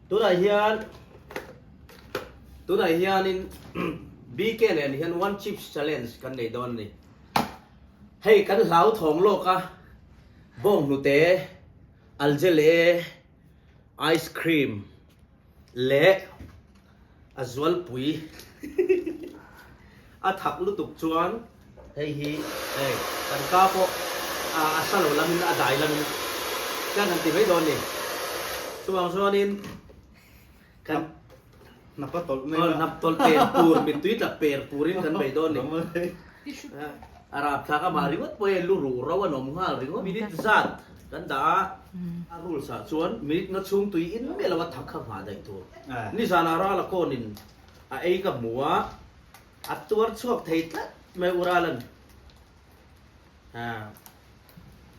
Tunah hian tunah hianin BK nen hian one chips challenge kan nei dawn a ni. Hei kan hlauthawng lawk a, bawnghnute, aljele, ice cream leh a zualpui a thak lutuk chuan hei hi hei kan ka pawh a sa lo lamin a dai lamin chuan han ti mai dawn ni. Chuvang chuanin kan hnap a tawlh mai a. Hnap tawlh per pur mittui tla per purin kan bei dawn ni. A rapthlak amah ringawt pawh hei lu ruh ro an awm nghal ringawt. Minute zat kan dah a, a rules ah chuan minute nga chhung tui in miah lo a thak kha nghah daih tur. Nizanah Rala kawnin a ei ka hmu a, a tuar chhuak thei tlat mai u Ralan.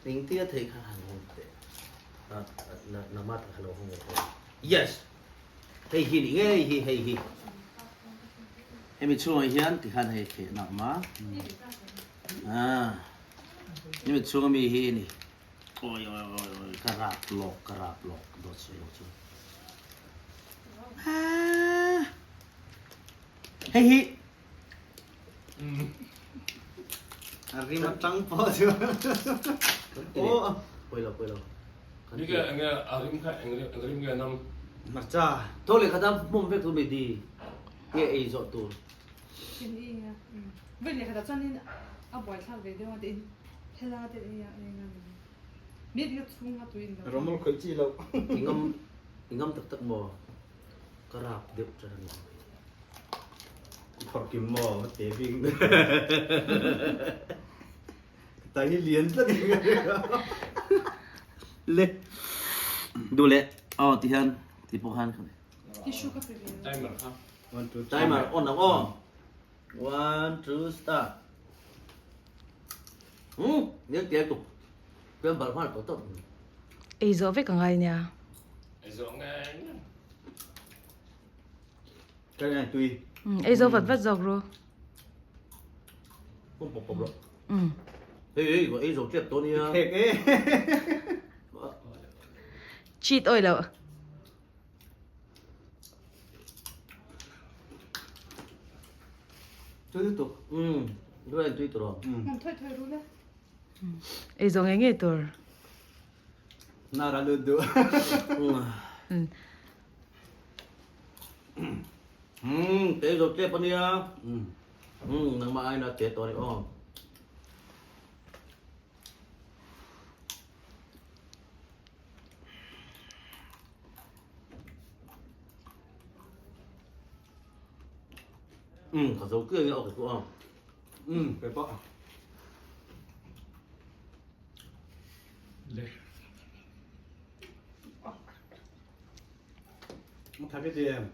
Engtia theih kha han hawng teh. Nangmah tak kha lo hawng ve teh. Yes! Hei hi ni ngei hi hei hi. Hemi chhungah hian tikhan hei theh nak ma. Ah. Hemi chhunga mi hi ni. Oi oi oi oi ka rap lawk ka rap lawk dawt sawi lo chu. Ah. Hei hi. A rim atang pawh chu. Oh. Pawilo pawilo. Nge nge a rim kha eng rim nge nam. Hmarcha. Tho leh khata hmawm vek tur mai di. Nge ei zawh tur. In i a. Vei leh khata chuan in a buai thlak ve deuh a te in phela te ei a ei nga ni. Mit nga chhung a tuin lo. Romol khawih chi lo. I ngam i ngam tak tak maw? Ka rap deuh ṭan a ni. Phawrh kim maw? Te bik. Ta hi lian tlat in ka ring a. Le. Duh leh aw ti hian ti pawh khan ka Tissue ka pe ve. Timer kha. One two three. Timer on ang aw. One two start. Um, nil tial tuk. Pian bal hmal tawh tawh. Ei zawh vek a ngai nia. Ei zawh ngai. Cái này tùy. Ei zo vat vat zawk ru. Pum pop pop rawh. Um. Hei hei ei zo tep tawh nia. Khek e. Cheat oi lo. Tui lutuk. Um. Duai tui tur. Um. Thoi thoi ru le. Ei zo nge nge tur. Nara lut duh. Um. Umm te zo tep ania. Umm nangmah aina te tawh a ni aw. Umm ka zo kiang e aw ka chu aw. Umm kei pawh. Le. Tha cái gì em?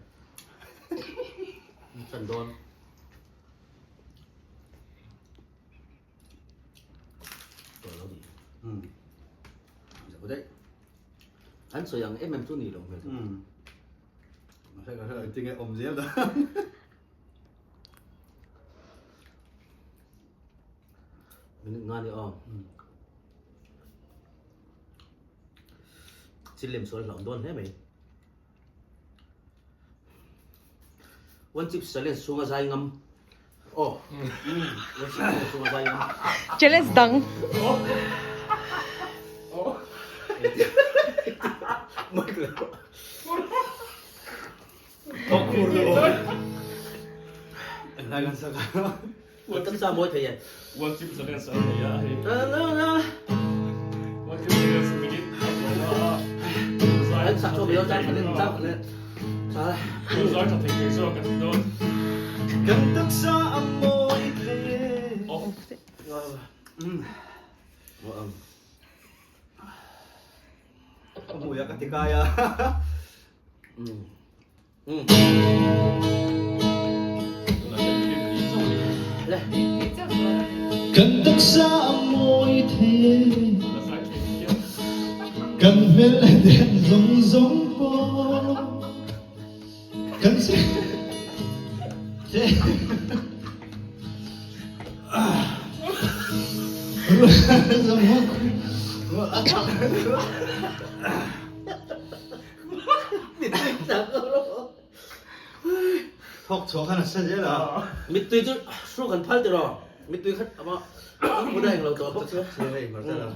Chan dawn. Tawh lo ni. Ừ. Zo daih. An sawi ang em em chu ni lo hmel. Ừ. Hei ka hei tinge awm zel da. Minute nga ni aw. Thil lem sual hlauh dawn hle mai. One chip challenge chhunga zai ngam. Oh. One chip challenge chhunga zai ngam. Challenge dang. One chip mawi thei e. One chip challenge an nei a hei. One chip challenge minute a awm a. An sak chu mizo chang khat in chang khat in sa. Zai tha thei thei zawk kan ti dawn. Kan taksa a mawi thei e. Oh. Ka hmui a ka ti kai a. Kan taksa a mawi thei e, kan hmel a den zawng zawng pawh kan si Thawk chhuah khan a sa zel a. Mittui chu hru kan phal tiraw? Mittui khat ama hmun a englo tawh bawk chu. Hei Marcel a.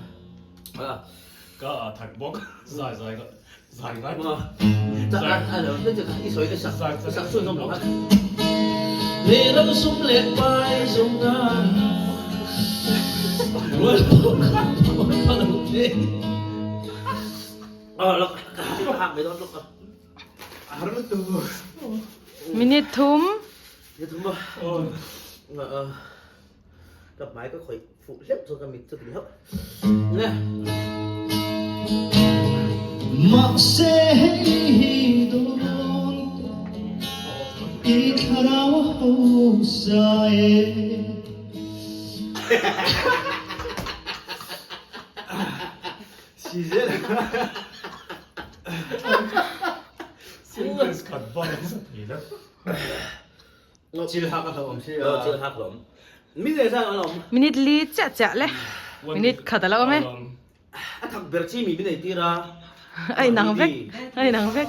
Ka a thak bawk zai zai ka zai ngai. I sawi ka sak sak chhun zawm lo kha. Leh ram sum leh pai zawng nan rual pawh kha pawh lo te. Minute thum. Minute thum a. Ka hmai ka khawih fuh hleuh chuan ka mit chu ti hlauh. Ne. Mahse hei hi dawn te i thlarau a hausa e. Si zel. Sentence khat bang a sa thei lo. Chil hak a hlauhawm si a. Chil hak hlauhawm. Mi nei zan an awm. Minute li chiah chiah le. Minute khat a lo awm e. A thak ber chi mi min ei tir a. A inang vek. A inang vek.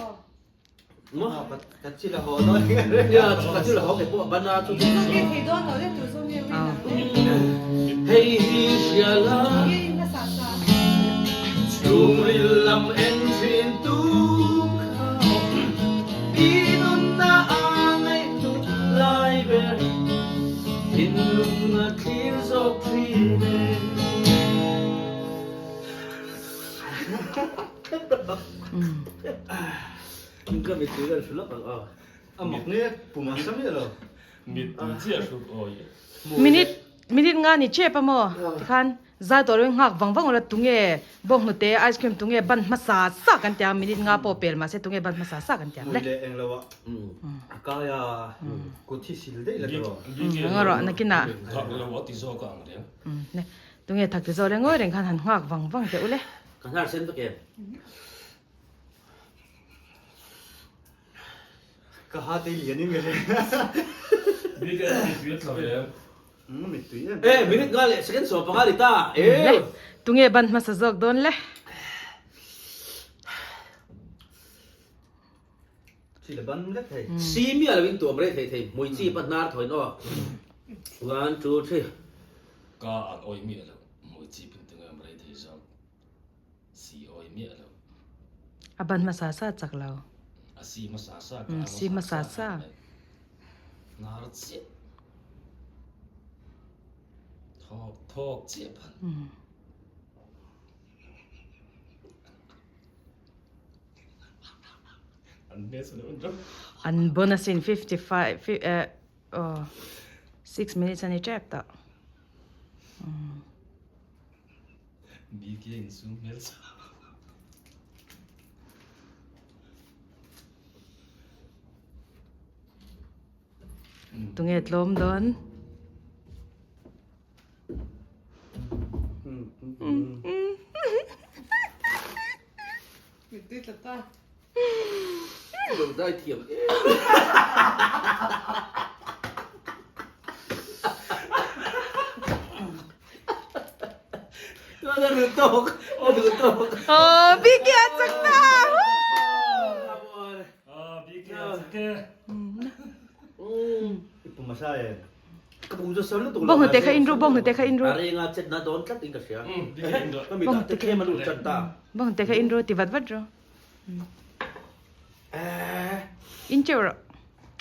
Ka chil a haw dawn. Nia, ka chil a haw kei pawh a ban a chu chu. Nge thei dawn lo le tur zawng nge win a. Hei hi hria la. Nge in hmasa sa. Chhungril lam en thin tu kha i nunna a ngaihtuah lai ber thinlung a thlir zawk thin e. Ka mittui kan hru lawk ang aw. A mak nge pum a sa miah lo. Mittui chiah hruk awi. Minute minute nga ni chep a maw tikhan zai tawh loin nghak vang vang ula tunge bawnghnute ice cream tunge ban hmasa sa kan tia minute nga pawh pel mahse tunge ban hmasa sa kan tia le. Mui leh eng lo ah a kai a kut hi sil daih la tiraw. Nga rawh nakinah. Thak lo a ti zawk a ang reng. Tunge thak ti zawk le ngawi reng khan han nghak vang vang teh ule. Ka hnar sen vek em. Ka ha te lian in ka hre. Bik e mittui a tla ve em. Mittui em. E minute nga leh second 15 ni ta. E. Le tunge ban hmasa zawk dawn le. Chi la ban vek thei. Si miah lo in tuam rei thei thei hmui chi pa hnar thaw in aw. One two three. Ka an awi miah lo hmui chi pin tunge am rei thei zawk. Si awi miah lo. A ban hmasa sa chak lo. A si hmasa sa ka. Si hmasa sa. Nar chiah. Thawk thawk chiah phan. An hmel sa deuh an An bonus in 55 oh 6 minutes ani tep tawh. Bike insum hmel sa. Tunge tlawm dawn? Mittui tla ta. Lo zai thiam em. Ka duh tawk, ka duh tawk. Oh, Biggie a chak ta! Ah, Biggie a chak e. I pum a sa em? Ka pum chu sar lutuk lo. Bawng hnute kha in ru, bawng hnute kha in ru. A renga chet na dawn tlat in ka hria. Ka mit ah te tlem a lut chat ta. Bawng hnute kha in ru ti vat vat ru. In teuh rawh.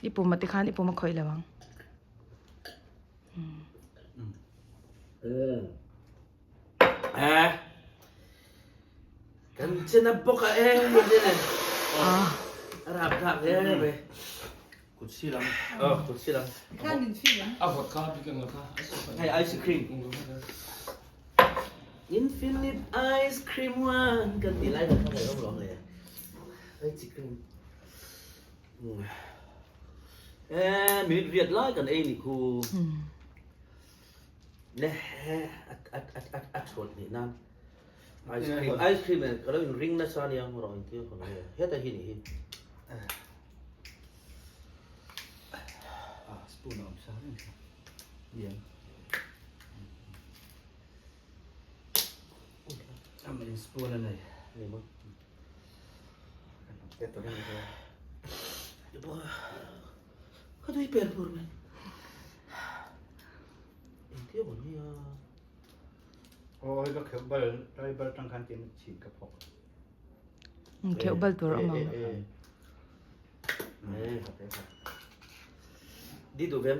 I pum a ti khan i pum a khawih lo ang. Kan chen a bawk a e. A rap thlak hle mai. Kut si lam. Oh, kut si lam. Khan min feel em? A vodka bik ang kha. Hei ice cream. Infinite ice cream one kan ti lai kan kha rom lom le. Ice cream. Eh, minute riat lai kan ei ni khu. Le at at at at at chhol ni nan. Ice cream, ice cream ka lo in ring na sa niang ro in ti khon le. Heta hi ni hi. Ah, spoon a awm sa reng kha. Lian. Amah in spoon a nei. Ni maw? Ka tui per pur mai. Engtia maw nia. Aw hei ka kheuh bal tlai bal tang khan tin chhin ka phawk. Kheuh bal tur a awm ang. Di duh vem.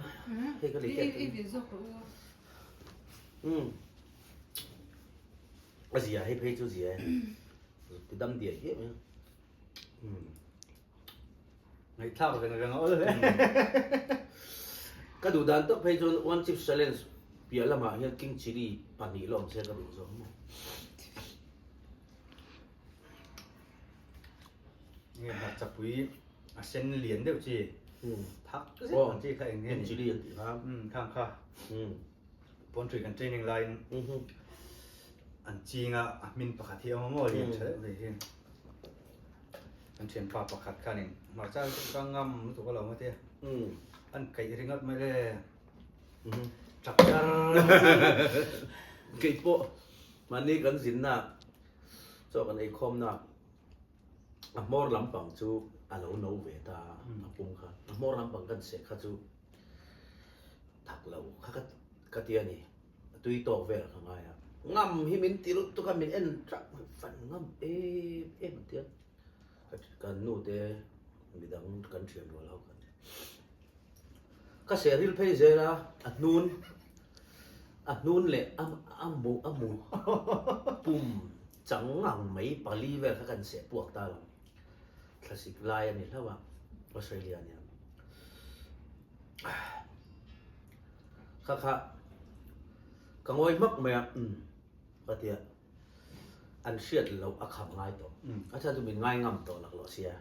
Hei ka lei I i zawk rawh u. Um. A zia hei phei chu zia e. Ti dam diai diai mai. Um. Ngaihthlak veng veng a awl hle. Ka duh dan tak phei chuan one chips challenge piah lamah hian king chilli pahnih la awm se ka duh zawk maw. Nge hmarchapui a sen lian deuh chi thak zet ang chi kha eng nge ni? King chilli an tih kha. Khang kha. Pawntui kan training laiin an ching a, a hmin pakhat hi a awm a maw lian tha deuh mai hi. Kan thianpa pakhat khanin hmarcha chu ka ngam lutuk a lo maw tia. An kaih ringawt mai le. Chak char. Kei pawh mahni kan zinna chaw kan eikhawmna a hmawr lampang chu a lo no ve ta a pum kha. A hmawr lampang kan seh kha chu thak lo kha ka ka ti a ni. A tui tawk vel ka ngai a. Ngam hi min ti lut tuk a min en tap fan ngam em em an ti a. Kan nu te midang kan thian rual ho khan ka seh ril phei zel a, a hnun a hnun leh a a mu a mu pum chang ang mai pali vel kha kan seh puak ta lo. Thlasik lai a ni hlauh a, Australia a nia. Kha kha ka ngawi hmak mai a, umm ka ti a, an hriat loh a kham ngai tawh, a chhan chu min ngai ngam tawh laklawh sia.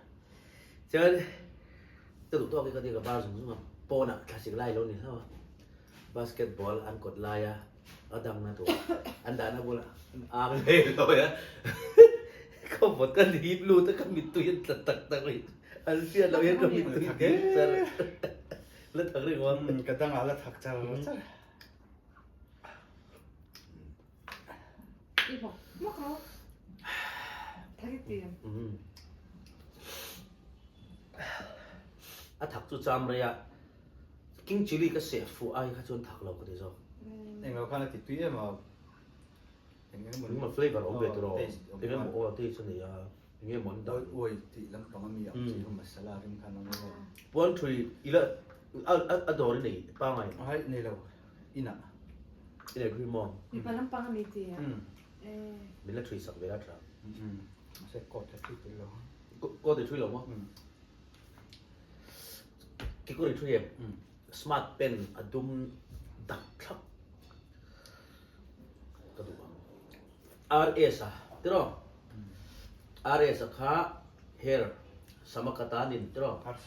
Chuan ka duh tawk hi ka ti ka bar zung zung a, pawnah thlasik lai lo ni hlauh a, basketball an kawt lai a, a dangna tur an dahna bulah ang leh lawi a, ka vawt ka hip lut a ka mittui an tla tak tak mai. An hriat loh hian ka mittui ding char la thak reng awm. Ka dangah la thak char char. I bawk hmak rawh. Thak i ti em? A thak chu cham rei a, king chilli ka seh fuh ai kha chuan thak lo ka ti zawk. Englo khan a ti tui em a? Eng emaw Engemaw flavor awm ve tawh rawh. Eng emaw aw taste a nei a. Enge maw an dah? Uai tih lampang a mi ang chi kha masala ring khan ang emaw. Puan thui ila a a dawr i nei pangai? Hai nei lo inah. I nei thui maw? Mipa lampang a mi ti a. Min la thui sak ve la tha. Mahse coat a thui tel lo. Coat i thui lo maw? Kekawr i thui em? Smart pen a dum dak thlap ka duh ang. RS a tiraw? RS a kha hair sama ka tan in tiraw? RC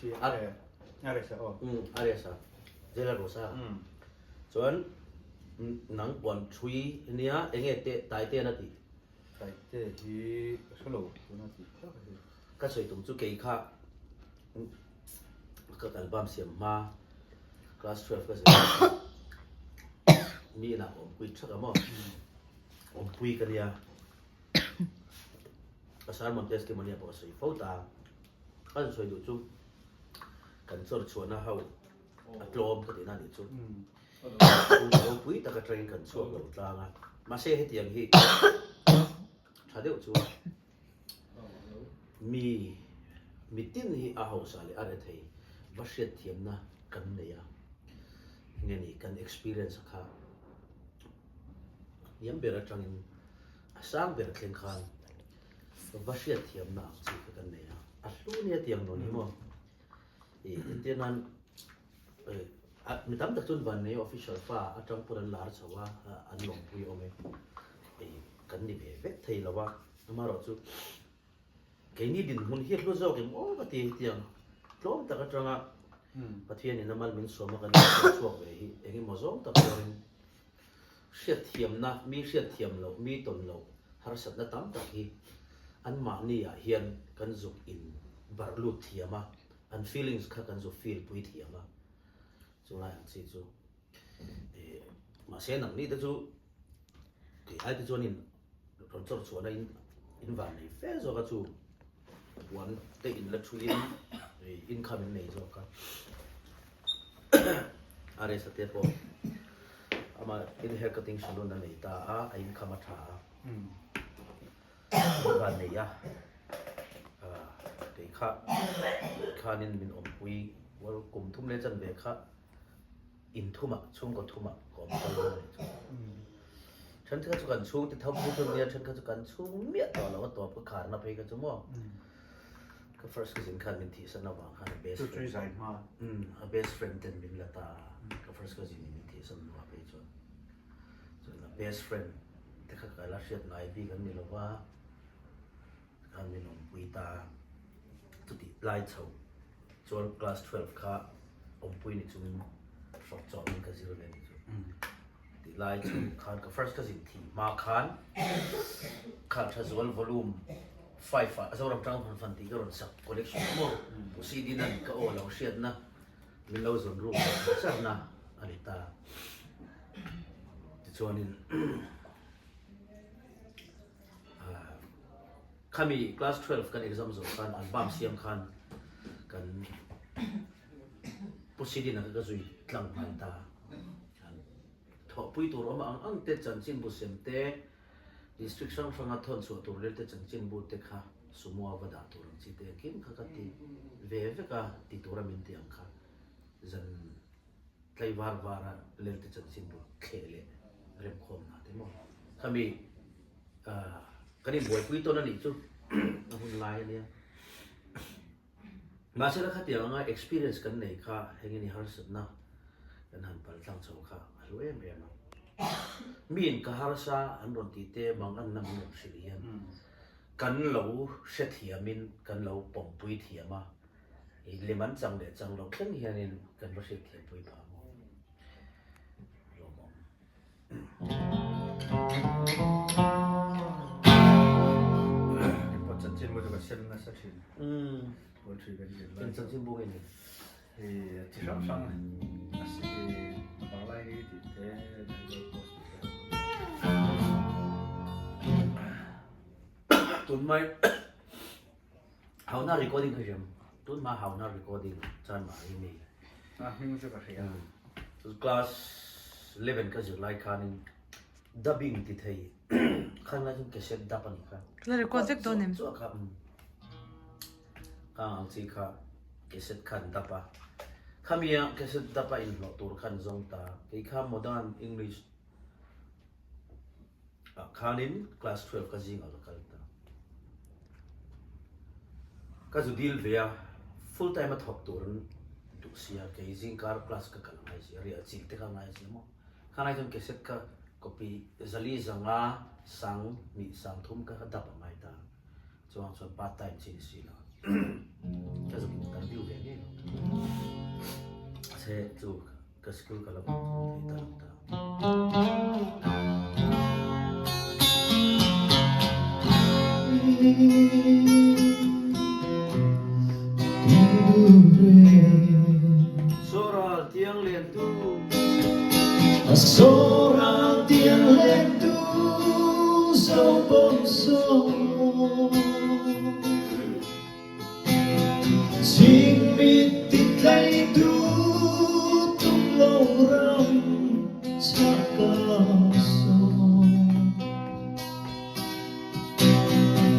RS a aw. Um RS a Jela Rosa. Chuan nang puan thui nia enge te Taite an a tih? Taite hi ka hre lo tuna tih tak hi. Ka sawi tum chu kei kha ka album siam hma class 12 ka zir mi inah awmpui thak a maw? Awmpui ka nia. Ka sermon testimony ah pawh ka sawi fo ta. Ka rawn sawi duh chu kan chawr chhuahna ho a tlawm ka tihna a nih chu. Ropui tak atangin kan chhuak lo tlang a. Mahse hetiang hi tha deuh chu mi mitin hi a hausa leh a rethei va hriatthiamna kan nei a. Enge ni kan experience a kha hniam ber atangin a sang ber thleng khan va hriatthiamna ang chi kha kan nei a, a hlu nia tiang dawn hi maw i entir nan mi tam tak chuan Vannei official fa atang pawn an lar chho a, an lawmpui awm e, kan ni ve vek thei lo a, amaherawhchu Keini dinhmun hi a hlu zawk em aw ka ti hetiang tlawm tak atanga Pathianin a mal min sawm a kan inchhuak chhuak ve hi eng emaw zawng tak chuanin hriatthiamna, mi hriatthiam loh, mi tawn loh harsatna tam tak hi anmahni ah hian kan zuk in barh lut thiam a, an feelings kha kan zuk feel pui thiam a, chulai ang chi chu mahse nangni te chu kei ai te chuanin Rawn chawr chhuahna in in van nei fe zawk a chu. puan te in la thuin income in nei zawk a. RS-a te pawh ama in hair cutting salon a nei ta a, a income a tha a. Van nei a, kei kha khanin min awmpui well kum thum leh chanve kha in thumah chhungkaw thumah ka awm kal dawn a nih chu. Thenkhat chu kan chhungte tho phei chu nia, thenkhat chu kan chhung miah tawh lo a tawp ka kharna phei kha chu maw. Ka first cousin khan min thihsan avang khan a best friend. Chu zai hma. A best friend ten min la ta a, ka first cousin in min thihsan hnuah phei chuan. Chuan a best friend te kha ka la hriat ngai bik an ni lo va, khan min awmpui ta a. Chutih lai chho chuan class 12 kha awmpui ni chungin hrawk chawmin ka zir ve ni chu. Tih lai chu khan ka first cousin thih hma khan khan Thazual volume 5 ah Zoram Tang Fan Fan tih ka rawn sak collection maw Pu CD nan ka aw lo hriatna min lo zawn ruk charna a ni ta. Tichuanin khami class 12 kan exam zawh khan album siam khan kan Pu CD na ka zui tlang nghal ta. Thawhpui tur awm ang ang te chanchinbu sem te, district hrang hranga thawn chhuah tur lel te chanchinbu te kha sumo a va dah tur ang chi te engkim kha ka ti ve vek a ti tura min ti ang kha zan tlai var var a lel te chanchinbu thleh leh remkhawm hna te maw khami kan inbuaipui tawn a nih chu a hun lai a nia. Mahse la khatiang anga experience kan nei kha heng in i harsatna kan han pal tlang chho kha a hlu em em a. Miin ka harsa an rawn tih te mang anna min rawn hrilh hian kan lo hrethiamin kan lo pawmpui thiam a, i lem an chang leh chang lo thleng hianin kan va hriatthiampui phah maw? Lawmawm. Chanchin bu chu ka sem nasa thin. Puan thui kan zir lai. Chanchin bu nge ni? Hei chi hrang hrang a si Banglai ni tih te, Aizawl Post tih te. Tun mai Hauna recording kha hriam. Tun hma Hauna recording chan mah hi mi. A hming chu ka hria. Class 11 ka zir lai khanin dubbing ti thei khan lai chuan cassette dub a nih kha. La record vek dawn em? Chu kha ka ang chi kha cassette khan dub a. Khamia cassette dub a inhlawh tur khan zawng ta. Kei kha modern English Ah khanin class 12 ka zingah ka kal ta. Ka zu dil ve a, full time a thawk tur an duh sia, kei zingkar class ka kal angai si a, riah chilh te kha angai si a maw. Khan ai chuan cassette kha copy zali zanga sang hnih sang thum ka dap angai ta. Chuang chuan part time chi ni si lo. Ka zuk interview ve ngei lo. Se chu Ka school ka la bang thung thei ta lo ta. Soral tiang len tu. Soral tiang len tu zo bom so. Chingmit ti tlaitu tum lo ram chaka so.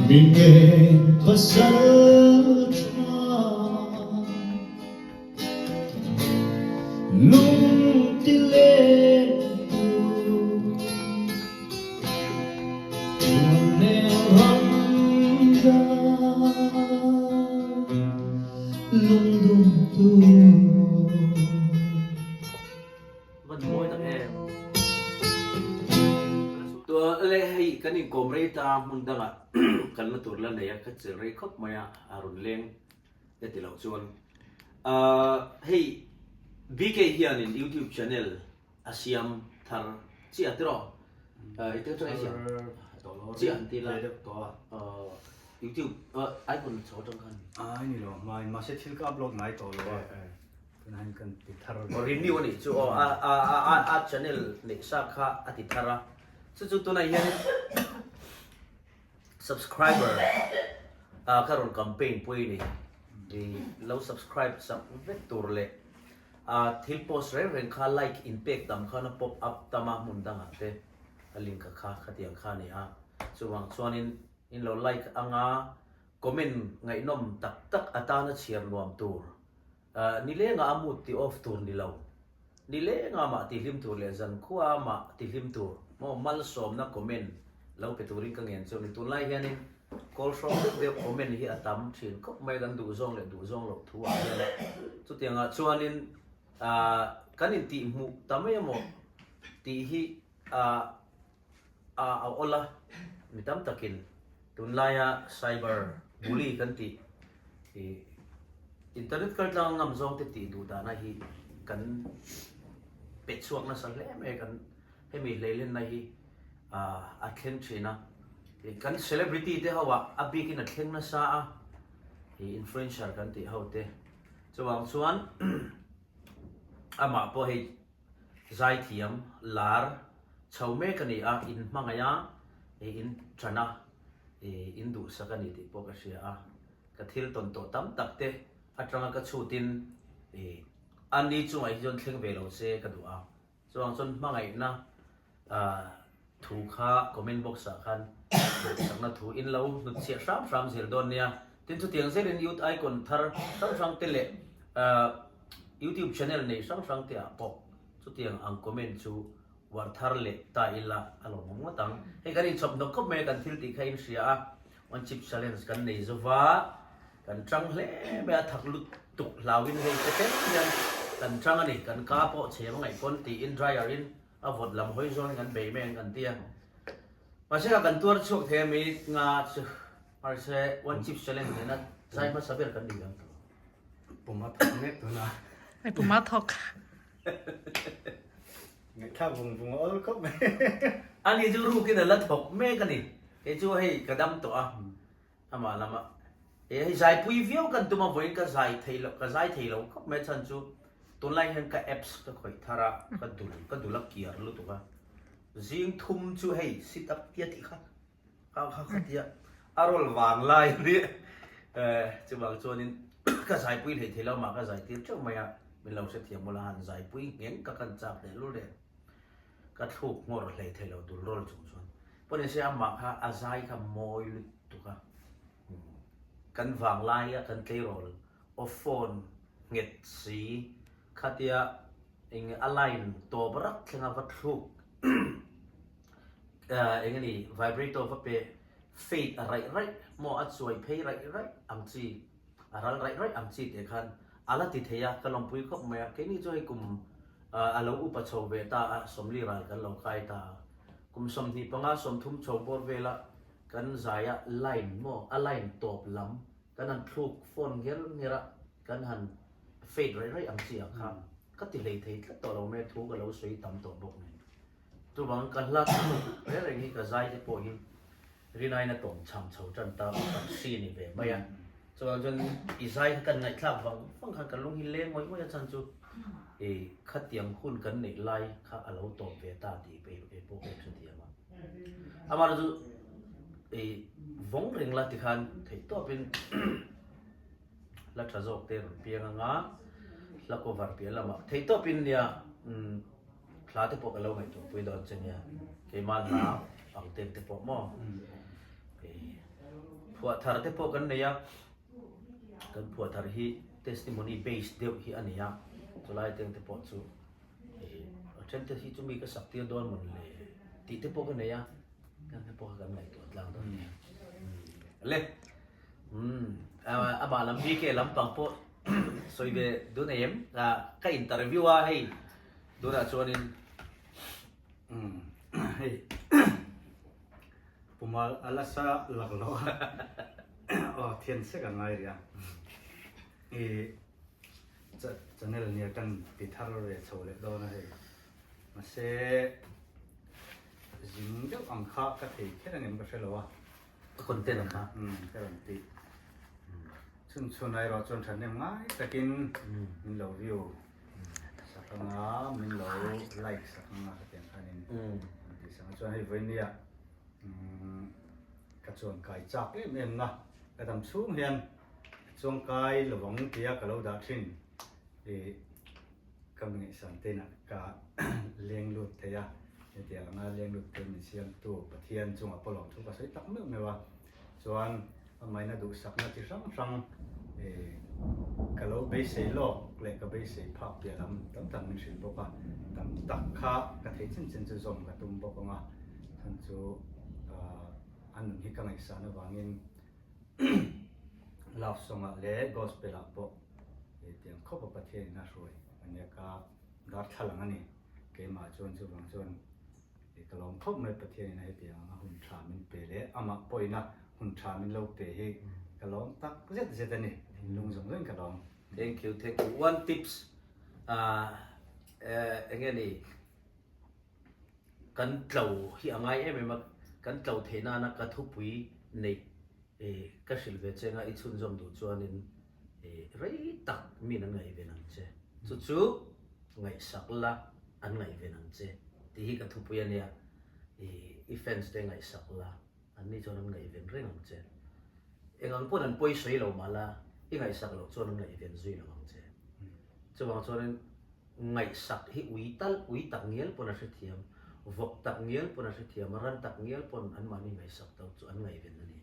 Mi ngen pasal tha lung ti len tu Van mawi tak em. Tua le hei kan inkawm rei ta hmun dangah kan la tur la nei a, ka chel rei khawp mai a, a rawn leng te ti loh chuan. Hei BK hianin YouTube channel a siam thar chiah tiraw i tel chuan ei siam chiah an ti la youtube iphone chho atang khan ai ni lo mai mahse thil ka upload ngai tawh lo a tun han kan ti thar renew ani chu aw a a a a channel nei sa kha a ti thar a chu chu tunah hian subscriber. Ka rawn campaign pui ni. I lo subscribe sak vek tur leh thil post reng reng kha like in pek tam khan a pop up tam a hmun dangah te a link a kha khatiang kha a ni a. Chuvang chuanin in lo like anga comment ngaihnawm tak tak atana chhiar nuam tur Nilenga a mood ti off tur ni lo. Nilenga mah ti hlim tur leh zankhua mah ti hlim tur maw malsawmna comment lo pe turin ka ngen chu ni. Tunlai hianin call hrawng deuh deuh comment hi a tam thin khawp mai kan duhzawng leh duhzawng loh thu ah hian. Chutiangah chuanin kan intihhmuh ta mai emaw tih hi a awl a, mi tam takin tunlaia cyber bully kan tih ih internet kal tlanga ngam zawng te tih duh dahna hi kan pe chhuak nasa hle mai a, kan hemi hleilenna hi a thleng thin a, kan celebrity te ho ah a bikin a thleng nasa a, ih influencer kan tih ho te chuvang chuan amah pawh hei. Zaithiam lar chho mek a ni a, in hmangaih a, in tan a, in duhsak a ni tih pawh ka hria a. Ka thil tawn tawh tam tak te atanga ka chhutin a ni chungah hi chuan thleng ve lo se ka duh a. Chuvang chuan hmangaihna thu kha comment box ah khan duhsakna thu in lo hnutchhiah hram hram zel dawn nia. Tin chutiang zelin youth icon thar hrang hrang te leh YouTube channel nei hrang hrang te ah pawh chutiang ang comment chu uar thar leh ta ila a lawmawm ngawt ang. Hei kan inchhawp hnawk khawp mai a kan thil tih kha in hria a, one chip challenge kan nei zova kan tang hle mai a thak lutuk hlauin hei te thleng hian kan tang a ni, kan ka pawh chhem a ngaih pawn tiin dryer in A vawt lam hawi zawngin kan bei mai ang kan ti a. Mahse kha kan tuar chhuak thei a mi nga chu mahse one chip challenge nena zai hmasa ber kan ni ang tawh. Puma thawk mek tuna. Ai puma thawk. Ngaihthlak vung vung a awl khawp mai. Ani chu rukin a la thawk mek a ni. Kei chu hei ka dam tawh a. Amah lama e hei zaipui viau kan tum a vawiin ka zai thei lo ka zai thei lo khawp mai chhan chu tunlai hian ka apps ka khawih thar a ka dul ka dul a kiar lutuk a zing thum chu hei sit up tia tih kha kha kha kha tia a rawl vang lai ni eh chuvang chuanin ka zaipui hlei thei lo mah ka zai tir teuh mai a min lo hrethiam ula han zaipui ngheng ka kan chak leh lul reng. Ka thluk nghawr hlei thei lo dul rawl chung chuan pawh ni se amah kha a zai kha mawi lutuk a, kan vanglaia kan tleirawl aw phone nghet si khatia eng a line tawp rak thleng a va thluk eng a ni vibrator va pe fade a raih raih maw a chuai phei raih raih ang chi a ral raih raih ang chi teh khan a la ti thei a, ka lawmpui khawp mai a, keini chu hei kum a lo upa chho ve ta a, sawmli ral kan lo kai ta a, kum 25 30 chho bawr vela kan zai a line maw a line tawp lam kan han thluk phone ngher ngher a kan han fade raih raih ang chi ah kha ka ti hlei thei tlat tawh lo mai a thu ka lo sawi tam tawh bawk nen chuvang ka hla thluk reng reng hi ka zai te pawh hi Rinain a tawm cham chho tan ta tak si ni ve mai a. Chuan chuan i zai kha kan ngaihthlak vang vang khan ka lung hi leng ngawih ngawih a chhan chu i khatiang hun kan neih lai kha a lo tawp ve ta tih pei kei pawh ka inhrethiam a. Amaherawhchu chu i vawng reng la tikhan theihtawpin hla tha zawk te rawn piang anga hla cover piah lamah theihtawpin nia Hla te pawh ka lo ngaihtuah pui dawn che nia, keimah hla ang ten te pawh maw phuah thar te pawh kan nei a, kan phuah thar hi testimony based deuh hi a ni a, chulai teng te pawh chu a then te hi chu mi ka sak tir dawn mawn le tih te pawh ka nei a, kan te pawh kha kan ngaihtuah tlang dawn nia. Le amah lam BK lampang pawh sawi ve dun ei em? Ka interview a hei Tunah chuanin hei puma a la sa lak lo a aw thian sek a ngai rih a i channel nia kan ti thar ve chho leh dawn a hei mahse zing deuh ang kha ka thei kher angem ka hre lo a content ang kha ka rawn ti chhun chhun erawh chuan thahnem ngai takin min lo view Sak anga min lo like sak anga ka tiang khanin an ti sak a chuan hei vawinia ka chuan kai chak em em na. Ka dam chhung hian chuangkai lovang tia ka lo dah thin i ka mi ngaihsan te inah ka leng lut thei a, hetiang anga leng lut thei min siamtu Pathian chungah pawh lawmthu ka sawi tak meuh meuh a, chuan amaina duhsakna chi hrang hrang i ka lo beisei lawk leh ka beisei phak piah lam tam tak min hrilh bawk a, tam tak kha ka theih chin chin chu zawm ka tum bawk ang a, chhan chu a nun hi ka ngaihsan avangin love song ah leh gospel ah pawh tiang khawp a Pathian in a hruai a nia ka darthlalang a ni keimah chuan chuvang chuan ka lawm khawp mai Pathian in a hetiang anga hun tha min pe leh amah pawhin a hun tha min lo pe hi ka lawm tak zet zet a ni thinlung zawng zawngin ka lawm. Thank you thank you one tips ah enge ni Kan tlo hi a ngai em em a, kan tlo theih nana ka thupui neih ka hrilh ve che nga i chhunzawm duh chuanin rei tak min an ngaihven ang che. Chu chu ngaihsak la an ngaihven ang che tih hi ka thupui a nia. I fans te ngaihsak la an ni chuan an ngaihven reng ang che. Eng ang pawn an pawi sawi lo mah la i ngaihsak loh chuan an ngaihven zui lo ang che. Chuvang chuanin Ngaihsak hi ui tal, ui tak ngial pawn a hrethiam, vawk tak ngial pawn a hrethiam, ran tak ngial pawn anmahni ngaihsak to chu an ngaihven a ni.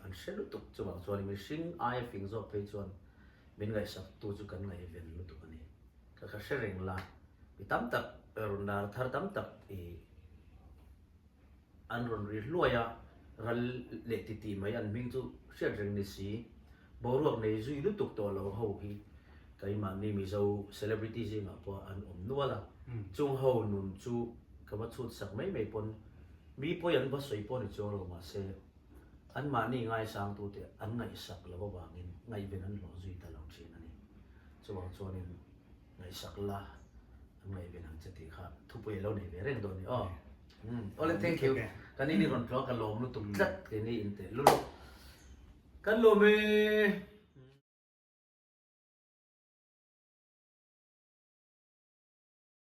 An hre lutuk chuvang chuan mihring aia fing zawk phei chuan min ngaihsak tu chu kan ngaihven lutuk a ni. Ka ka hre reng la, mi tam tak rawn lar thar tam tak i An rawn ri hluai a, ral leh titi mai an hming chu hriat reng ni si. Boruak nei zui lutuk tawh lo ho hi keimahni Mizo celebrity zingah pawh an awm nual a, chung ho nun chu ka va chhut sak mai mai pawn mi pawi an va sawi pawh ni chuang lo mahse anmahni ngaisangtute an ngaihsak lo avangin ngaihven an hlawh zui ta lo thin a ni. Chuvang chuanin. Ngaihsak la, an ngaihven ang che tih kha thupui a lo nei ve reng dawn ni aw. Awle thank you. Kan in i rawn tlawh a ka lawm lutuk tlat keini in teh lul. Kan lawm e.